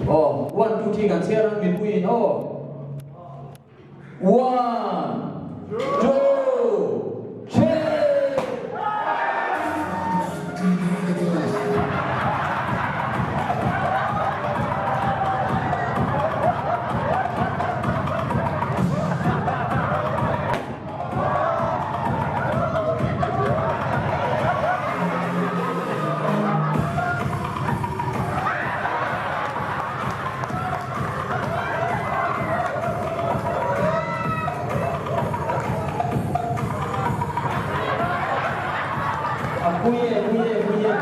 Aw, one two three kan chhiar ang mipuiin aw. One, two, three! A pui e, pui e, pui e.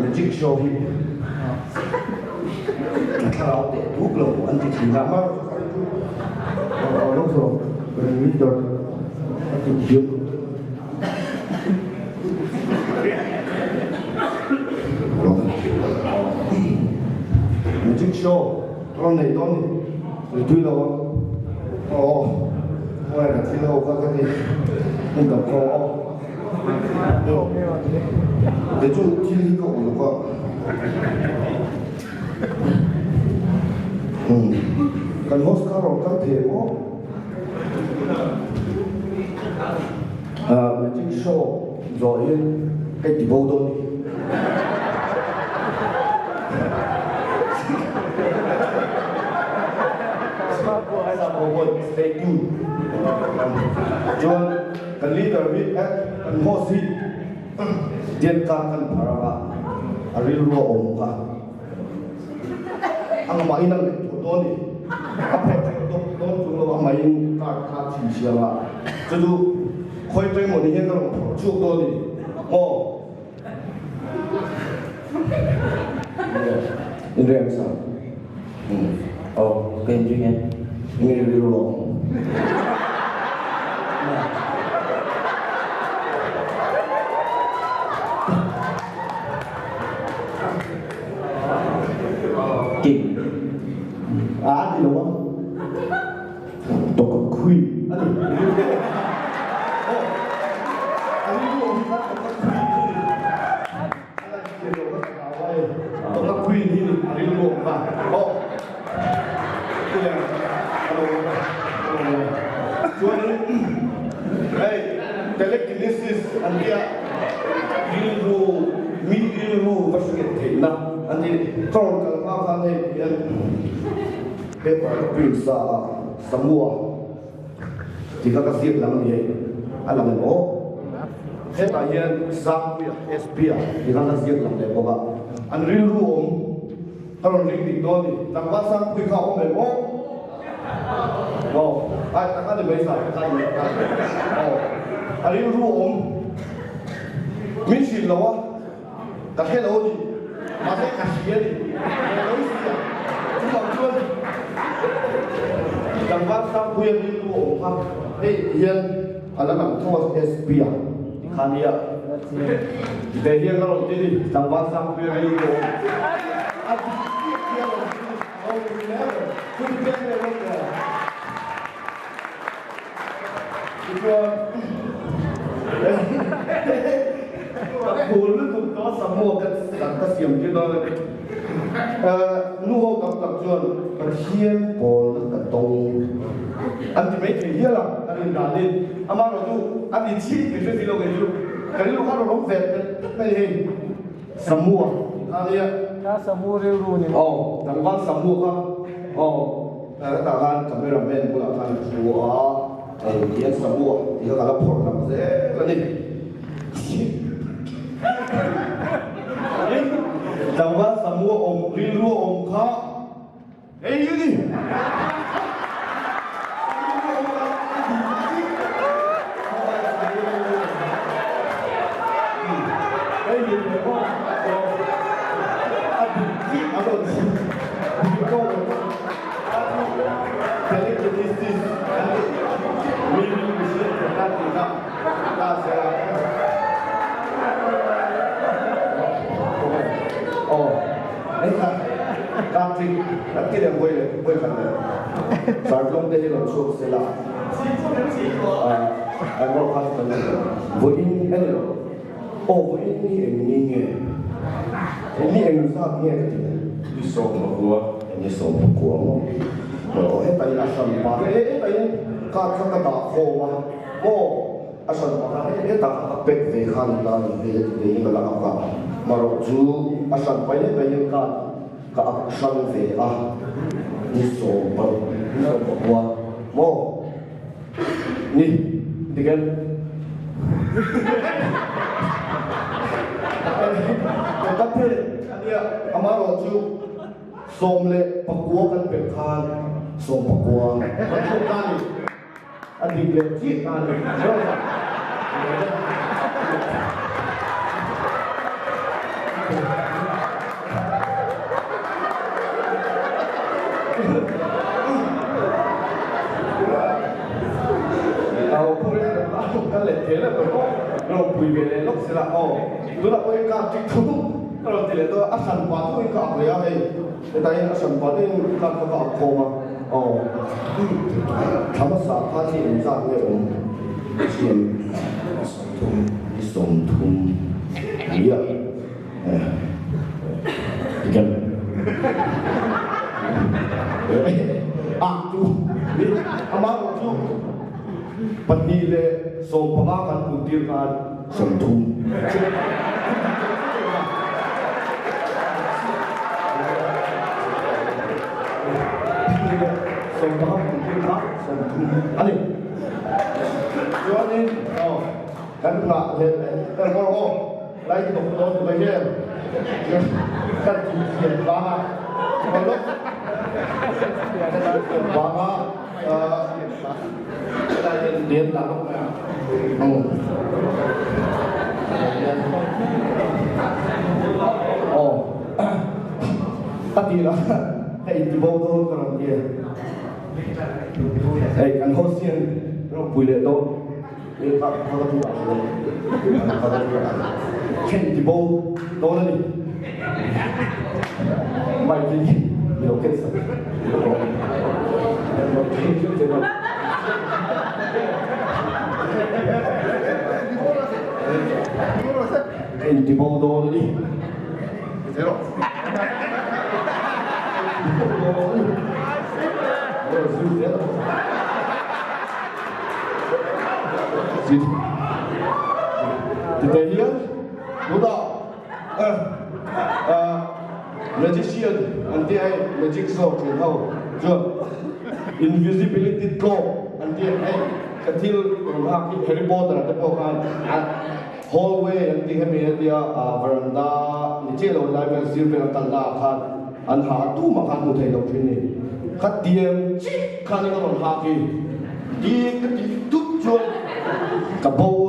Magic show hi a thlarau teh tuk lo an ti thin a. Magic show rawn nei dawn ni ri tui lo a aw khawngaih ka thil ho kha ka ti hmun dang khaw aw kei chu thil hi ka uluk a kan host kha rawn kal thei maw Magic show zawh hi hei ti bo dawn ni. Stay tuned. Chuan kan leader hi eh kan host hi tian kar kan phar anga a rilru a awm ka. A ngamahin a ngaihtuah dawn ni. A phawrh theih tawp dawn chung lo amahin card kha a chhinchhiah a, chu chu khawi pawimawh ni hian ka rawn phawrh chhuak dawn ni maw? Inrem sa. Aw, ka inring e. Nge rilru a awm? King. A ti lo a. Tawk a queen a ni. Oh, a rilru awm kha tawk a queen hi ni. A lan thiam lo kha ka hlau a e. Tawk a queen hi ni a rilru awm kha. Oh, tiang a lo awm a. Chuanin hei telekinesis an tia rilru mi rilru va hriat theihna an ti ka rawn kal hma khan hei hian paper ka print sa a Samua tih kha ka ziak lang ni hei a lang em aw hetah hian Sangpuia SP-a tih kha ka ziak lang leh bawk a an rilru awm Ka rawn ring dik dawn ni. Tlangval Sangpui kha a awm em aw? Aw, ai tak a ni mai sa, ka ni ka ni. Aw, a rilru a awm. Min hrilh lo a, ka hre lo a ni. Mahse ka hria a ni. Ka lo hria. Chuvang chuan Tlangval Sangpui a rilru a awm kha hei hian a la lang tho a SP a tikhan nia. Tih hian ka rawn ti ni, tlangval Sangpuia rilru a awm. A dik chiah chiah a rawn ti ni, a awm hle a rawn hun pek leh rawh teh a. Tichuan, ka phul lutuk tawh. Tawng Samuel ka ka siam tir dawn a ni. Nu ho tam tak chuan Pathian pawlna ka tawng an ti mai thei hial a, an indanin amaherawh chu a ni chih tih hre si lo kei chu ka rilru kha rawn awm ve tlat tlat mai hei Samuel tih kha nia. Kha Samu rilru ni maw? Aw, tlangval Samuel kha aw hetah khan camera man bulah khan a thu a, tihian Samuel tih kha ka la phawrh lang zel a ni. Tlangval Samu a awm rilru a awm kha hei hi a ni. A hran pakhat he hetah kha ka pek ve khan i la ni hmel ti ve in ka la ak a, marawh chu a hran pai leh mai hian khan ka ak hran ve a, ni 16 ni 19 maw ni dik em? Ka pek a nia, amarawh chu 19 kan pek khan 19 kan thawk ta a ni. A dik leh chiah ta a ni. Heta hian a hran pah deuhin kha kha ka ak khawm a, aw thla hmasa khan hi engzat nge awm thiam ni 30 nia tikan ah chu ni amah erawh chu 215 kan pun tir khan 30. 30 a ni. Chuanin aw kan nghah leh ber bawk aw lai hnawk dawn ni mai em kan tih thiam vang a kan tih thiam vang a helai hian lian dah lawk mai a aw a tir a hei tibo dawn ka rawn ti a hei kan host hian ropui leh dawn hei tibo dawn a ni mike hi i lo ken sak Ka inti bo dawn a ni. Titei hian tunah magician an tih hei magic show thin ho chuan invisibility cloak an tih hei ka thil rawn hak hi Harry Potter te pawh khan a hallway an tih hemi a tia veranda ni chiah lo lai vel zir vel a kalna ah khan an ha a tumah khan hmu thei lo thin ni khatiang chiah khan in a rawn hak hi ti ka tih tut chuan ka bo.